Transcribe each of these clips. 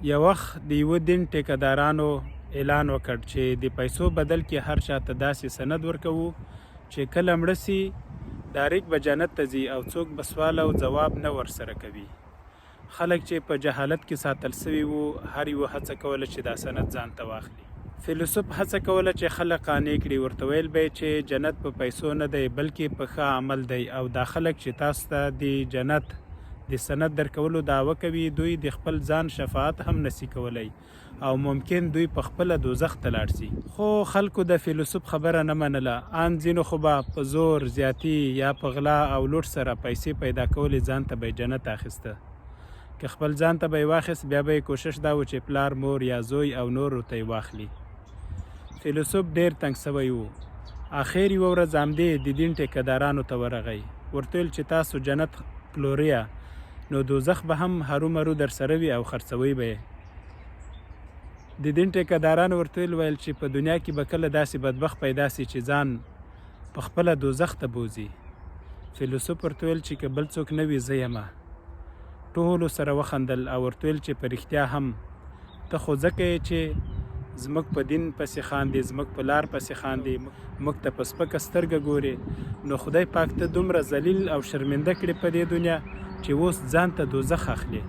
یو وخت د یوه دین ټیکه دارانو اعلان وکړ چې د پیسو بدل کې هر چا ته داسې سند ورکوو چې کله مړه سي ډاریک به جنت ته ځي او څوک به سوال او ځواب نه ورسره کوي. خلک چې په جهالت کې ساتل سوي وو هر یوه هڅه کوله چې دا سند ځان ته واخلي. فیلسوف هڅه کوله چې خلک قانع کړي، ورته ویل به یې چې جنت په پیسو نه دی بلکې په ښه عمل دی او دا خلک چې تاسو ته د جنت د سند درکولو دعوه کوي دوی د خپل ځان شفاعت هم نسي کولی او ممکن دوی په خپله دوزخ ته لاړ سي. خو خلکو د فیلسوف خبره نه منله، آن ځینو خو به په زور زیاتي یا په غلا او لوټ سره پیسې پیدا کولې ځان ته به یې جنت اخیسته. که خپل ځان ته به یې واخیست بیا به یې کوشش دا و چې پلار، مور یا زوی او نورو ته یې واخلي. فیلسوف ډېر تنګ سوی و. اخیر یوه ورځ همدې د دین ټیکه دارانو ته ورغی، ورته ویل چې تاسو جنت پلورئ نو دوزخ به هم هرومرو درسره وي او خرڅوئ به یې. د دین ټیکه دارانو ورته ویل چې په دنیا کې به کله داسې بدبخت پیدا سي چې ځان په خپله دوزخ ته بوځي. فیلسوف ورته ویل چې که بل څوک نه وي زه یمه. ټولو سره وخندل او ورته ویل چې په رښتیا هم ته خو ځکه یې چې زموږ په دین پسې خاندې، زموږ په لار پسې خاندې، موږ ته په سپکه سترګه ګورې، نو خدای پاک ته دومره ذلیل او شرمنده کړې په دې دنیا چې اوس ځان ته دوزخ اخلې.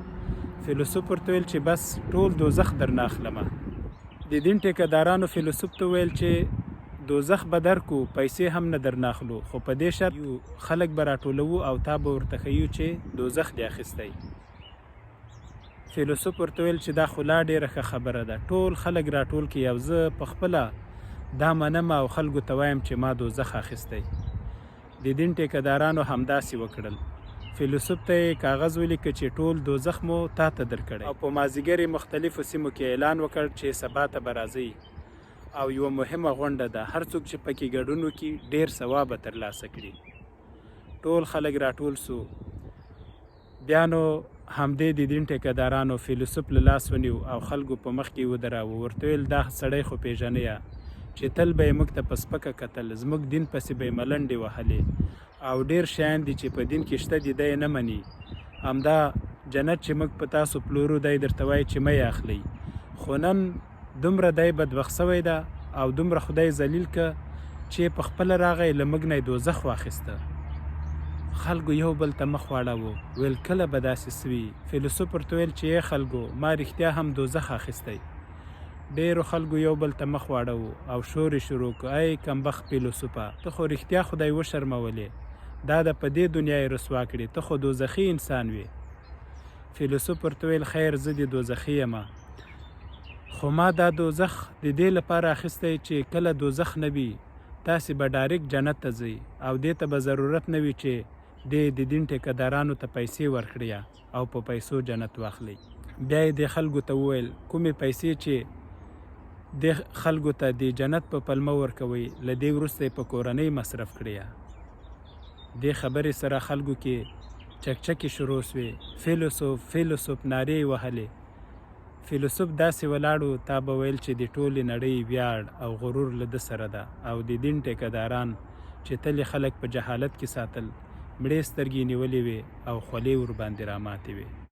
فیلسوف ورته ویل چې بس ټول دوزخ درنه اخلمه. د دین ټیکه دارانو فیلسوف ته وویل چې دوزخ به درکو، پیسې هم نه درنه اخلو، خو په دې شرط خلک به راټولوو او تا به ورته ښیو چې دوزخ دې اخیستی. فیلسوف ورته ویل چې دا خو لا ډېره ښه خبره ده، ټول خلک راټول کړئ او زه په خپله دا منم او خلکو ته وایم چې ما دوزخ اخیستی. د دین ټیکه دارانو همداسې وکړل. فیلسوف ته یې کاغذ ولیکه چې ټول دوزخ مو تا ته درکړی. او په مازیګر یې مختلفو سیمو کې اعلان وکړ چې سبا ته به راځئ او یوه مهمه غونډه ده، هر څوک چې پکې ګډون وکړي ډېر ثواب به ترلاسه کړي. ټول خلک راټول سو. بیا نو همدې د دین ټیکه دارانو فیلسوف له لاس ونیو او خلکو په مخ کې ودراوه، ورته ویل دا سړی خو پېژنئ چې تل به یې موږ ته په سپکه کتل، زموږ دین پسې به یې ملنډې وهلې او ډېر شیان دي چې په دین کې شته دي دی یې نه مني، همدا جنت چې موږ په تاسو پلورو دی درته وایي چې مه یې اخلئ، خو نن دومره دی بدبخت سوی ده او دومره خدای ذلیل که چه په خپله راغی له موږ نه یې دوزخ واخیسته. خلګو یو بل ته مخ واړاوه ویل کله به داسې سوي؟ فیلسوف ورته ویل چه ای خلګو ما رښتیا هم دوزخ اخیستی. ډیرو خلګو یو بل ته مخ واړاوه او شور یې شروع که ای کمبخت فیلسوفه ته خو رښتیا خدای وشرمولې دا ده په دې دنیا یې رسوا کړې ته خو دوزخي انسان وې. فیلسوف ورته ویل خیر زه دې دوزخي یمه خو ما دا دوزخ د دې لپاره اخیستی چې کله دوزخ نه وي تاسې به ډاریک جنت ته ځئ او دې ته به ضرورت نه وي چې دې د دین ټیکه دارانو ته پیسې ورکړئ او په پیسو جنت واخلئ. بیا یې دې خلکو ته وویل کومې پیسې چې دې خلکو ته د جنت په پلمه ورکوئ له دې وروسته یې په کورنۍ مصرف کړئ. دې خبرې سره خلکو کې چکچکې شروع شوې، فیلسوف، فیلسوف نارې یې وهلې. فیلسوف داسې ولاړ و، تا به ویل چې د ټولې نړۍ ویاړ او غرور له ده سره ده او د دین ټیکه داران چې تل یې خلک په جهالت کې ساتل، مړې سترګې یې نیولې وې او خولې ورباندې راماتې وې.